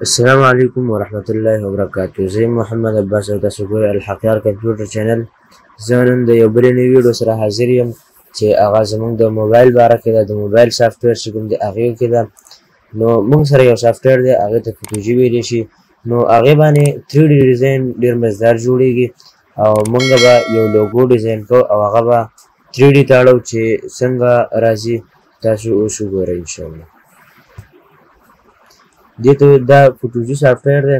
السلام علیکم ورحمت الله وبرکاته. زه محمد عباس او تاسو ګورئ الحقیار کمپیوټر چینل. زه نن د یو بلې نوې ویډیو سره حاضر یم چې هغه زموږ د موبایل باره کې ده، د موبایل سافټویر چې کوم دی هغې کې ده. نو موږ سره یو سافټویر دی، هغې ته فوتوجي ویلی شي. نو هغې باندې 3D ډیزاین ډېر مزدار جوړیږي او موږ به یو لوګو ډیزاین کوو او هغه به 3D ته اړو چې څنګه راځي، تاسو اوس وګورئ انشاءالله. دې ته دا فوتوجي سافټویر دی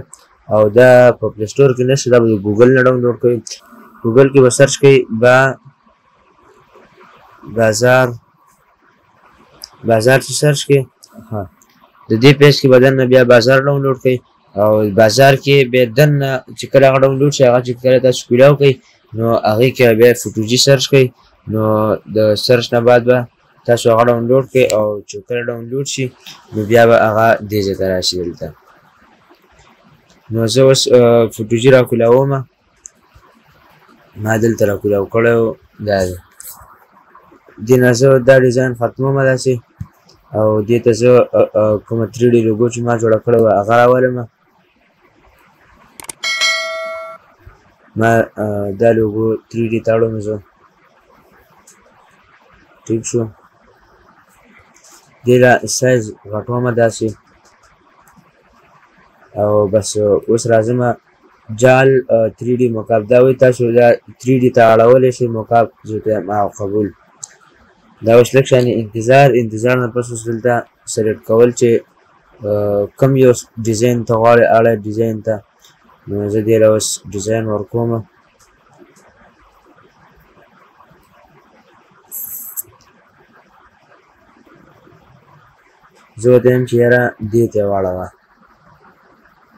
او دا په پلی سټور کې نشته، دا به د ګوګل نه ډاونلوډ کوئ. ګوګل کې به سرچ کوئ با بازار، بازار چې سرچ کړئ، ها د دې پیج کې به دننه بیا بازار ډاونلوډ کړئ او بازار کې بیا دننه چې کله هغه ډاونلوډ شي، هغه چې کله تاسو کولاو کړئ نو هغې کې بیا فوتوجي سرچ کړئ. نو د سرچ نه بعد به تاسو هغه ډاونلوډ کړئ او چې کله ډاونلوډ شي نو بیا به هغه دې ځای ته راشي دلته. نو زه اوس فوتوجي راکولاوم، ما دلته راکولاو کړی و، دا دی. دې نه زه دا ډیزاین ختموم داسې، او دې ته زه کومه 3D لوګو چې ما جوړه کړې وه هغه راولم. ما دا لوګو 3D ته اړوم زه، ټیک شو. دې له سایز غټوم داسې، او بس اوس راځم جال 3D مکعب. دا وایي تاسو دا 3D ته اړولی شئ مکعب، زه ته یم او قبول. دا اوس لږ شانې انتظار نه پس اوس دلته سلیکټ کول چې کوم یو ډیزاین ته غواړئ اړی ډیزاین ته. نو زه دې له اوس ډیزاین ورکوم. زه ورته وایم چې یاره دې ته یې واړوه.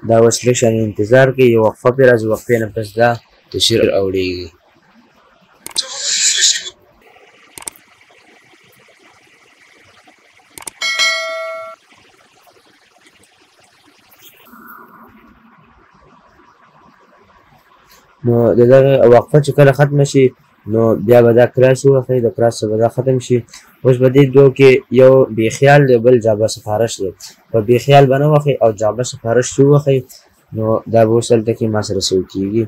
دا اوس لږ شانې انتظار کوي، یو وقفه پرې راځي، وقفې نه پس دا تصویر اوړېږي. نو د دغه وقفه چې کله ختمه شي نو بیا به دا کراس ووهئ، د کراس څخه به دا ختم شي. اوس به دې دوو کې یو بې خیال دی، بل جعبه سفارش دی. په بې خیال به نه وهئ او جعبه سفارش چې ووهئ نو دا به اوس دلته کې ما سره سیو کېږي.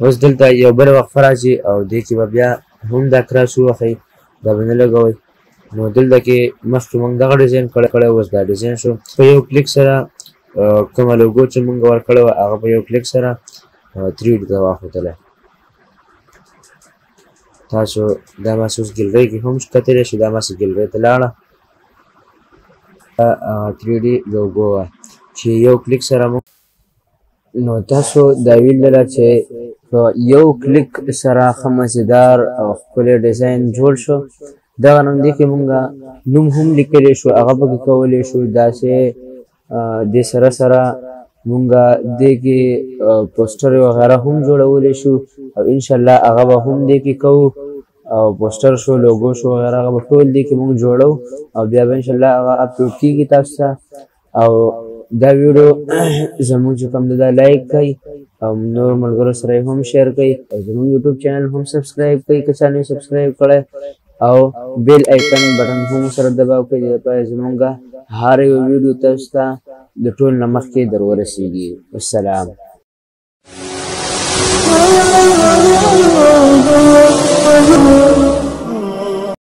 اوس دلته یو بله وقفه راځي او دې کې به بیا هم دا کراس ووهئ، دا به نه لګوئ. نو دلته کې مخکې موږ دغه ډیزاین کړی، اوس دا ډیزاین شو. په یو کلیک سره کومه لوګو چې موږ ورکړې وه هغه په یو کلیک سره 3D ته واخوتله. تاسو دا ما اوس ګیلری کې هم کتلی شئ، دا ما ګیلری ته لاړه، 3D لوګو وه چې یو کلیک سره مو. نو تاسو دا ویل چې په یو کلیک سره ښه مزیدار او ښکلی ډیزاین جوړ شو. دغه رنګ دې کې مونږ نوم هم لیکلی شو، هغه پکې کولی شو. داسې دې سره سره مونږ دې کې پوسټر وغیره هم جوړولی شو او انشاءالله هغه به هم دې کې کوو، او پوسټر شو، لوګو شو وغیره هغه به ټول دې کې مونږ جوړو او بیا به انشاءالله هغه اپلوډ کېږي تاسو ته. او دا ویډیو زموږ چې کوم دی دا لایک کړئ او نور ملګرو سره یې هم شیر کړئ او زموږ یوټیوب چینل هم سبسکرایب کړئ که چا نه وي سبسکرایب کړی، او بیل آیکن بټن هم سره دباو کړئ، دې لپاره زموږ هر یو ویډیو تاسو ته د ټول نه مخکې در ورسېږي. والسلام.